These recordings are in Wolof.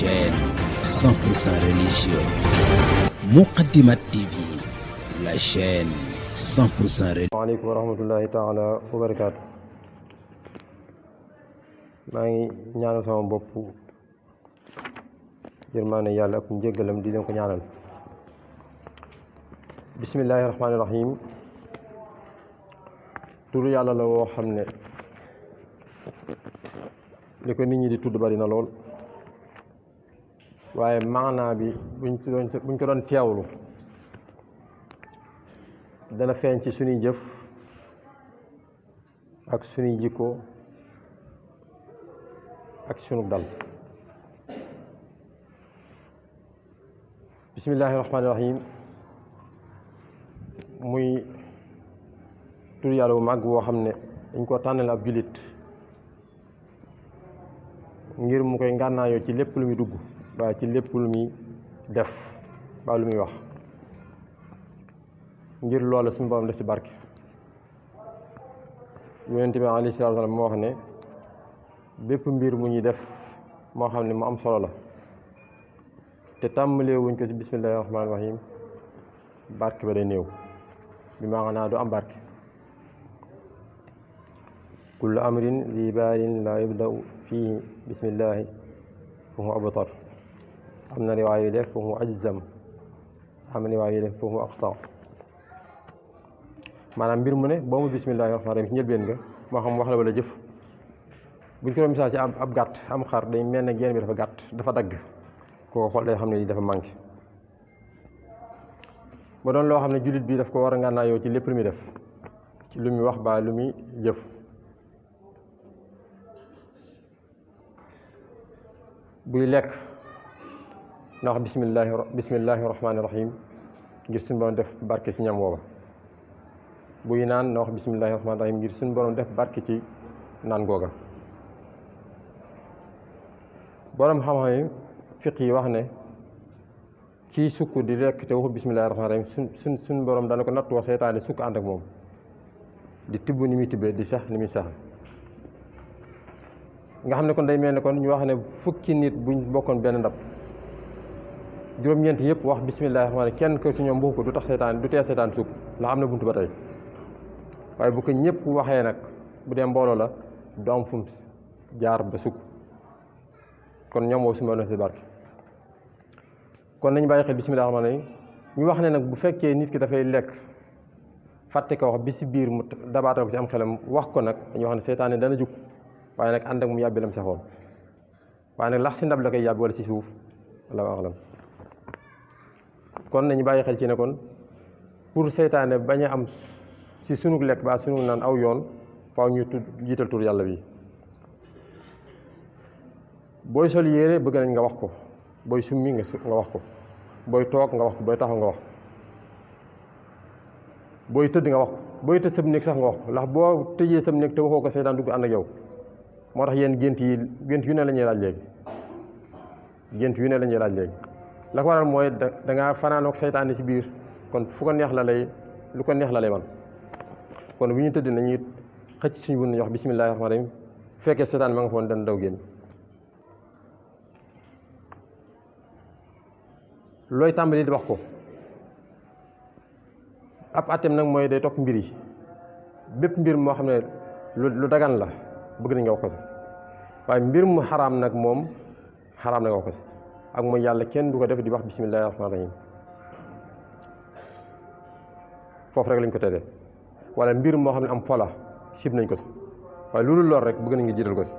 chaîne 100% religieux. Moukhaddamatoul TV, la chaîne 100% religieux. Waaleykum wa rahmatullahi taala wa barakaatu. maa ngi ñaanal sama bopp yërmaane yàlla ak njëggalam di leen ko ñaanal. bismillahi rahmaani rahim. turu yàlla la woo xam ne li ko nit ñi di tudd bari na lool, waaye maanaa bi buñ ko doon teewlu dana feeñ ci suñuy jëf ak suñuy jikko ak sunu dal. bismillahi rahmaani rahim muy tur yàlla bu màgg boo xam ne dañ koo tànnal ab jullit ngir mu koy ngànnaayoo ci lépp lu muy dugg waaye ci lépp lu muy def ba lu muy wax, ngir loola suñu borom def ci barke. yonent bi alayhi salaatu wa salaam moo wax ne bépp mbir mu ñuy def moo xam ne mu am solo la te tàmbalee wuñ ko ci bismillahi rahmaani rahim, barke ba day néew, bi maanaa du am barke. kullu amrin li baalin la yubda'u fihi bismillahi fa huwa abtar. am na riwaay yu def fa huwa ajzam, am na riwaay yu def fa huwa aqta. maanaam mbir mu ne boo mu bismillahi rahmaani rahim ci njëlbeen nga moo xam wax la wala jëf. buñ ko doon misaal ci ab gàtt, am xar day mel ne geen bi dafa gàtt, dafa dagg, koo xool day xam ne lii dafa manqué. ba doon loo xam ne jullit bi daf ko war a ngànnaayoo ci lépp lu muy def, ci lu muy wax ba lu muy jëf. buy lekk na wax bismillahi rahmaani rahim ngir suñu borom def barke ci ñam woowa. buy naan na wax bismillahi rahmaani rahim ngir suñu borom def barke ci naan googa. borom xam-xam yi fiq yi wax ne kii sukk di lekk te waxu bismillahi rahmaani rahim suñ borom dana ko nattu wax seytaane sukk ànd ak moom di tibb ni muy tibbee, di sax ni muy sax. nga xam ne kon day mel ne kon ñu wax ne fukki nit buñ bokkoon benn ndab, juróom-ñeent yëpp wax bismillahi rahmaani rahim, kenn ko si ñoom waxu ko du tax seytaan, du tee seytaan sukk, ndax am na buntu ba tey. waaye bu ko ñëpp waxee nag, bu dee mbooloo la du am fu mu jaar ba sukk, kon ñoom woo suma na si barke. kon nañu bàyyi xel bismillahi rahmaani rahim. ñu wax ne nag bu fekkee nit ki dafay lekk fàtte ko wax bi si biir mu dabaatal ko si am xelam wax ko, nag dañuy wax ne seytaane dana jug, waaye nag ànd ak mu yàbbi lam saxoon. waaye nag lax si ndab la koy yàbbi wala si suuf, walla axlam. kon nañu bàyyi xel ci ne kon pour seytaane bañ a am si sunu lekk ba sunu naan aw yoon, faaw ñu jiital tur yàlla bi. booy sol yére bëgg nañ nga wax ko, booy summi nga wax ko, booy toog nga wax ko, booy taxaw nga wax ko, booy tëdd nga wax ko, booy tëj sam néeg sax nga wax ko, ndax boo tëjee sam néeg te waxoo ko seytaan dugg ànd ak yow. moo tax yéen gént yu ne la ñuy laaj léegi, gént yu ne la ñuy laaj léegi. la ko waral mooy da ngaa fanaanook seytaane si biir, kon fu ko neex la lay, lu ko neex la lay man. kon bu ñu tëdd nañuy xëcc suñu bun nañu wax bismillahi rahmaani rahim, bu fekkee seytaan ma nga foon dana daw génn. looy tàmbali di wax ko ab atem nag mooy day topp mbir yi. bépp mbir moo xam ne lu dagan la bëgg nañ nga wax ko si, waaye mbir mu xaraam nag moom xaraam na nga wax ko si. ak mooy yàlla kenn du ko def di wax bismillahi rahmaani rahim, foofu rek lañ ko tëddee. wala mbir moo xam ne am fola sib nañ ko si, waaye loolu lool rek bëgg nañ nga jiital ko si.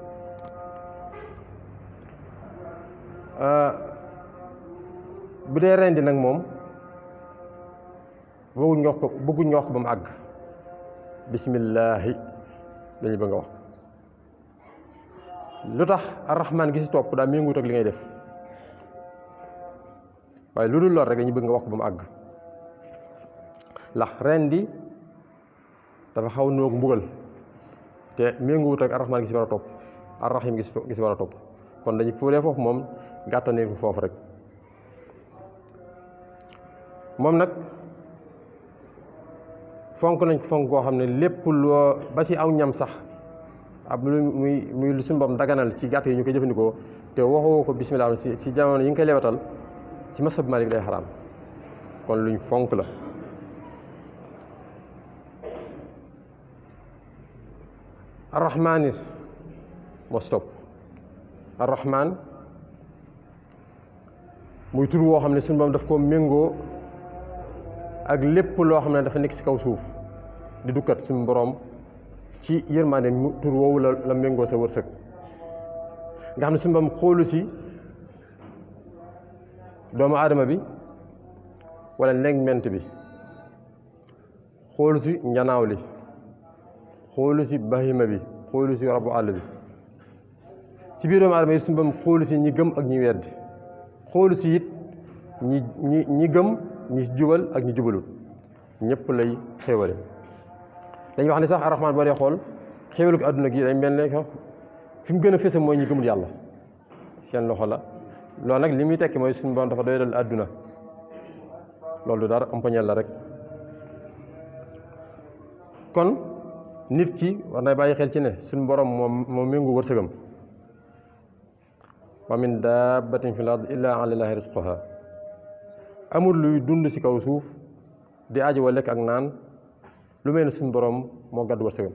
bu dee rendi nag moom bëgguñ nga wax ko ba mu àgg. bismillahi lañu bëgg nga wax. lu tax arrahman gi si topp daa ménguut ak li ngay def, waaye lu dul lool rek dañu bëgg nga wax ko ba mu àgg. ndax rendi dafa xaw noog mbugal te ménguwut ak arrahman gi si war a topp, arrahim gi si war a topp. kon dañu fuulee foofu moom gàttanee ko foofu rek. moom nag fonk nañ ko fonk koo xam ne lépp loo ba ci aw ñam sax ab lu muy lu suñu borom daganal ci gàtt yi ñu koy jëfandikoo te waxoo ko bismillah ci jamono yi nga koy lewatal ci masab Malik day xaraam kon luñ fonk la. arrahmaan it moo stop arrahmaan muy tur woo xam ne suñu borom daf ko méngoo ak lépp loo xam ne dafa nekk ci kaw suuf di dukkat suñu borom ci yërmande tur woowu la méngoo sa wërsëg nga xam ne suñu borom xoolu si doomu aadama bi wala ndegment bi xoolu si njanaaw li xoolu si bahima bi xoolu si rabu àll bi ci biir doomu aadama yi suñu borom xoolu si ñi gëm ak ñi weddi xoolu si it ñi gëm ñi jubal ak ñi jubalul ñëpp lay xéewale dañuy wax ne sax arrahmaan boo dee xool xéewalu ko àdduna gi day mel ne ko fi mu gën a fese mooy ñi gëmul yàlla seen loxo la loolu nag li muy tekki mooy suñu borom dafa doy dal àdduna loolu du dara empoñeel la rek kon nit ki war na bàyyi xel ci ne suñu borom moo méngu wërsëgam wa min dabbatin fil ard illa ala llahi rizquha amul luy dund ci kaw suuf di aajo wa lekk ak naan lu mel ne suñu borom moo gàddu wërsëgam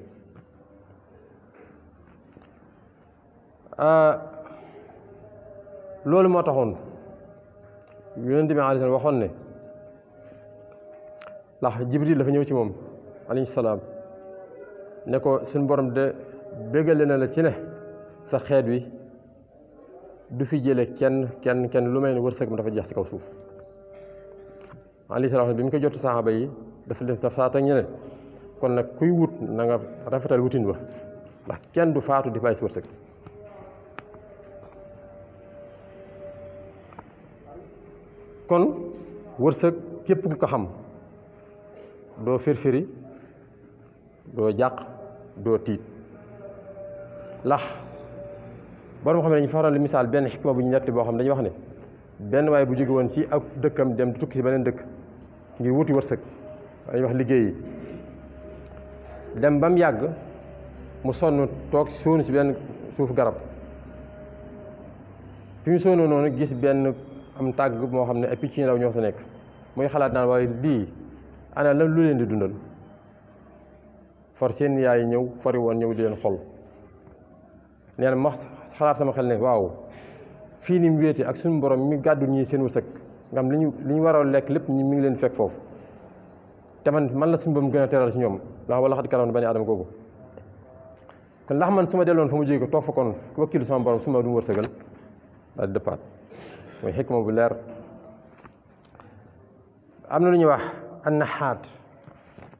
loolu moo taxoon yonent bi alayhi salaam waxoon ne ndax Jibril dafa ñëw ci moom alayhi salaam ne ko suñu borom de béggale na la ci ne sa xeet wi du fi jële kenn lu mel ne wërsëg dafa jeex ci kaw suuf alayhi salaam bi mu ko jot saxaaba yi dafa leen daf saata ñeneen kon nag kuy wut na nga rafetal wutin ba ndax kenn du faatu di bàyyi si wërsëg kon wërsëg képp ku ko xam doo firfiri doo jàq doo tiit ndax borom xam ne dañu faral di misaal benn xikma bu ñu netti boo xam dañuy wax ne benn waaye bu jóge woon ci ak dëkkam dem di tukki si beneen dëkk ngir wuti wërsëg dañuy wax liggéey yi dem ba mu yàgg mu sonn toog sóonu si benn suuf garab fi mu sóonoo noonu gis benn am tàgg moo xam ne ay picc yu ndaw ñoo sa nekk muy xalaat naan waaye lii ana lan lu leen di dundal for seen yaay ñëw fori woon ñëw di leen xol nee na ma xalaat sama xel ne waaw fii ni mu wéete ak suñu borom mi gàddu ñii seen wërsëg nga xam li ñu war a lekk lépp mi ngi leen fekk foofu te man la suñu borom gën a teral si ñoom ndax wala xat karam bani aadama googu kon ndax man su ma delloon fa mu jóge ko toog fa kon wakkilu sama borom su ma du mu wërsëgal daal di dëppaat mooy xikma bu leer am na lu ñuy wax an naxaat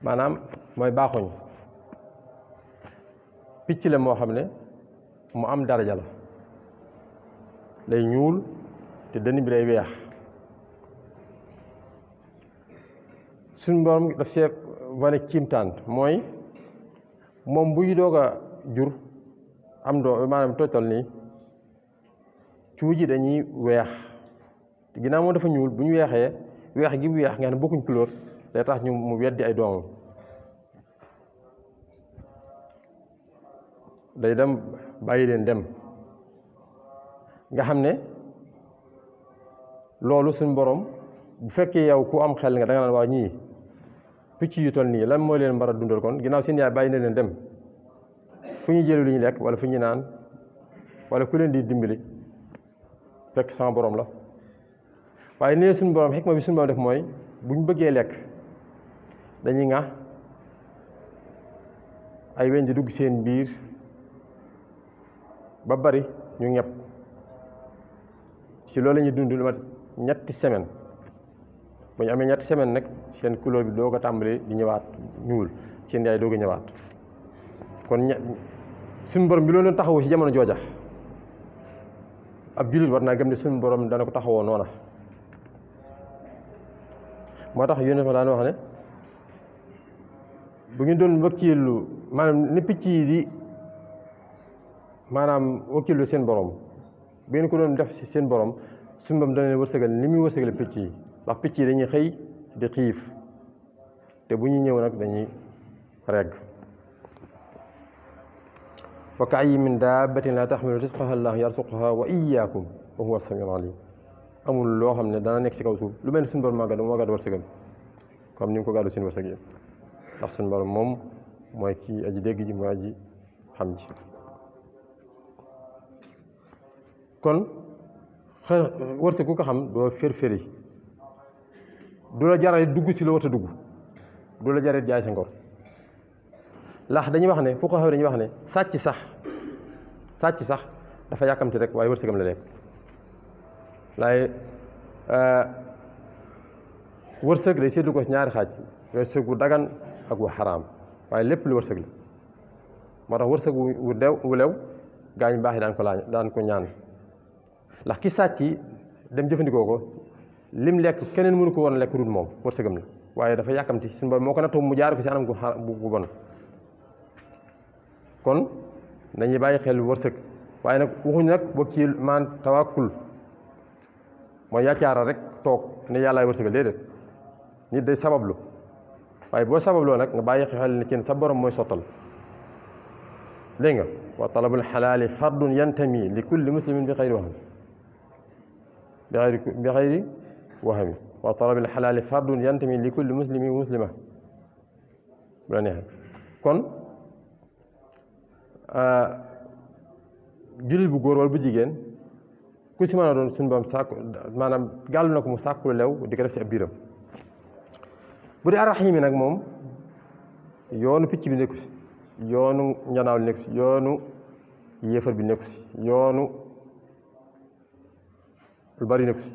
maanaam mooy baaxoñ picc la moo xam ne mu am daraja la day ñuul te dënn bi day weex suñ borom daf see wane kiimtaan mooy moom buy doog a jur am doo maanaam tojtal nii cuuji dañuy weex te ginnaaw moom dafa ñuul bu ñu weexee weex gi bu weex nga xam ne bokkuñ couleur day tax ñu mu weddi ay doomam day dem bàyyi leen dem nga xam ne loolu suñ borom bu fekkee yow ku am xel nga da nga naan waa ñii picc yu toll nii lan mooy leen mbar a dundal kon ginnaaw seen yaay bàyyi na leen dem fu ñu jëlee lu ñu lekk wala fu ñu naan wala ku leen di dimbali fekk sama borom la waaye nee suñu borom xikma bi suñu borom def mooy bu ñu bëggee lekk dañuy ŋa ay weñ di dugg seen biir ba bari ñu ñepp ci loolu la ñuy dund lu mat ñetti semaine bu ñu amee ñetti semaine nag seen couleur bi doog a tàmbali di ñëwaat ñuul seen yaay doog a ñëwaat kon suñu borom bi loolu taxawu ci jamono jooja ab jullit war naa gëm ne suñu borom dana ko taxawoo noona moo tax yónent ma daan wax ne bu ñu doon wakkiilu maanaam ni picc yi di maanaam wakkiilu seen borom bu ngeen ko doon def ci seen borom suñu borom dana leen wërsëgal ni muy wërsëgale picc yi ndax picc yi dañuy xëy di xiif te bu ñuy ñëw nag dañuy regg wa ka'ayyin min daabbatin laa tahmilu rizqahaa Allaahu yarzuquhaa wa iyyaakum wa huwa as-samii'ul 'aliim. amul loo xam ne dana nekk ci kaw suuf lu mel ni suñu borom moo gàddu wërsëgam comme ni mu ko gàddu seen wërsëg yi ndax suñu borom moom mooy kii aji dégg ji mooy aji xam ji. kon wërsëg ku ko xam doo fër-fëri du la jaral dugg ci la war a dugg du la jaral jaay sa ngor ndax dañuy wax ne fuqahaa dañuy wax ne sàcc sax dafa yàkkamti rek waaye wërsëgam la lekk waaye wërsëg day séddu ko ci ñaari xaaj wërsëg wu dagan ak wu xaraam waaye lépp lu wërsëg la moo tax wërsëg wu lew gaañ baax yi daan ko ñaan ndax ki sàcc dem jëfandikoo ko lim lekk keneen mënu ko woon lekk dul moom wërsëgam la waaye dafa yàkkamti suñu borom moo ko nattoo mu jaar ko ci anam gu bon kon nañuy bàyyi xel wërsëg waaye nag waxuñ nag wakiil maan tawakkul mooy yàccaara rek toog ne yàllaay wërsëgal déedéet nit day sabablu waaye boo sababloo nag nga bàyyi xel ne ci sa borom mooy sottal dégg nga wa talabul xalaali fardun yantami li kulli muslimin bi xayri wahami wa talabul xalaali fardun yantami li kulli muslimin wa muslima bu la neexee kon jullit bu góor wala bu jigéen ku si mën a doon suñu borom sàkku maanaam gàllu na ko mu sàkku lew di ko def ci ab biiram bu dee arraxiim yi nag moom yoonu picc bi nekku si yoonu njanaaw li nekku si yoonu yéefar bi nekku si yoonu lu bari nekku si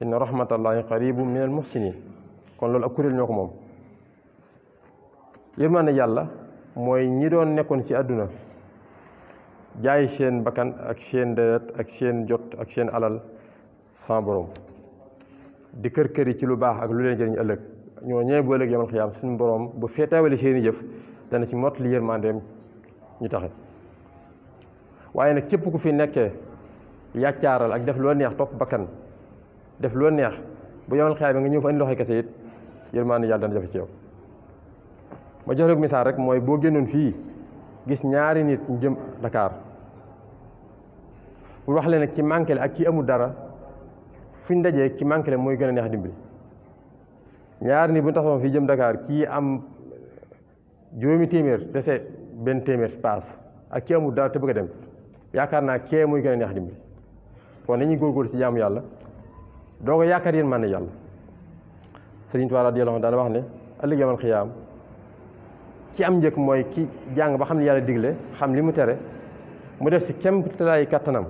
inna rahmatallahi qaribun min al muhsinin kon loolu ak kuréel ñoo ko moom yërmande yàlla mooy ñi doon nekkoon ci àdduna jaay seen bakkan ak seen deret ak seen jot ak seen alal sama borom di kër yi ci lu baax ak lu leen jëriñ ëllëg ñoo ñëwee bu ëllëg yamal xiyaam suñu borom bu fee teewale seeni jëf dana ci mot li yërmandeem ñu taxe waaye nag képp ku fi nekkee yàccaaral ak def loo neex topp bakkan def loo neex bu yamal xiyaam nga ñëw fa andi loxoy kese it yërmande yàlla dana jafe ci yow. ma jox la misaal rek mooy boo génnoon fii gis ñaari nit ñu jëm Dakar bu wax leen nag ki manqué le ak ki amul dara fu ñu dajee ki manqué le mooy gën a neex dimbali ñaari nit bu ñu taxawoon fii jëm Dakar kii am juróomi téeméer dese benn téeméer paas ak ki amul dara te bëgg a dem yaakaar naa kee mooy gën a neex dimbali kon nañuy góorgóorlu ci jaamu yàlla doo ko yaakaar yéen man ne yàlla Sëriñ Tuubaa radiyallaahu anhu daana wax ne ëllëg yawmal xiyaam ki am njëkk mooy ki jàng ba xam ne yàlla digle xam li mu tere mu def si kem talaay kattanam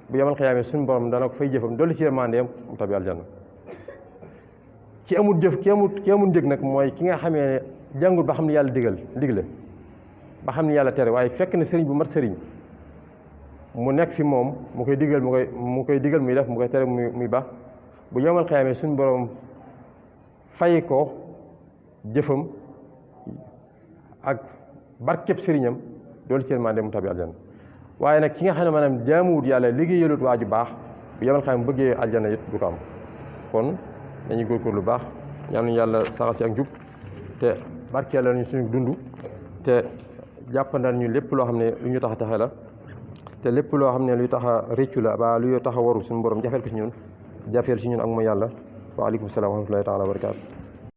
bu yamal xiyaamee suñu borom dana ko fay jëfam dolli si yërmandeem mu tabi aljanna ki amul jëf ki amul njëkk nag mooy ki nga xamee jàngul ba xam ne yàlla digle ba xam ne yàlla tere waaye fekk na sëriñ bu mat sëriñ mu nekk fi moom mu koy digal mu koy digal muy def mu koy tere muy baax bu yamal xiyaamee suñu borom fay ko jëfam ak barkeb sëriñam doolu seen maa dem mu tabi aljanna waaye nag ki nga xam ne maanaam jaamuwut yàlla liggéeyalut waa ju baax bu yemal xam bëggee aljanna it du ko am kon dañuy góorgóorlu lu baax ñaan nañu yàlla saxal si ak njub te barkeel la ñu suñu dund te jàppandal ñu lépp loo xam ne lu ñu tax a taxe la te lépp loo xam ne luy tax a réccu la ba luy tax a waru suñu borom jafeel ko si ñun jafeel si ñun ak mooy yàlla waaleykum salaam wa rahmatullahi taala wa barakaatu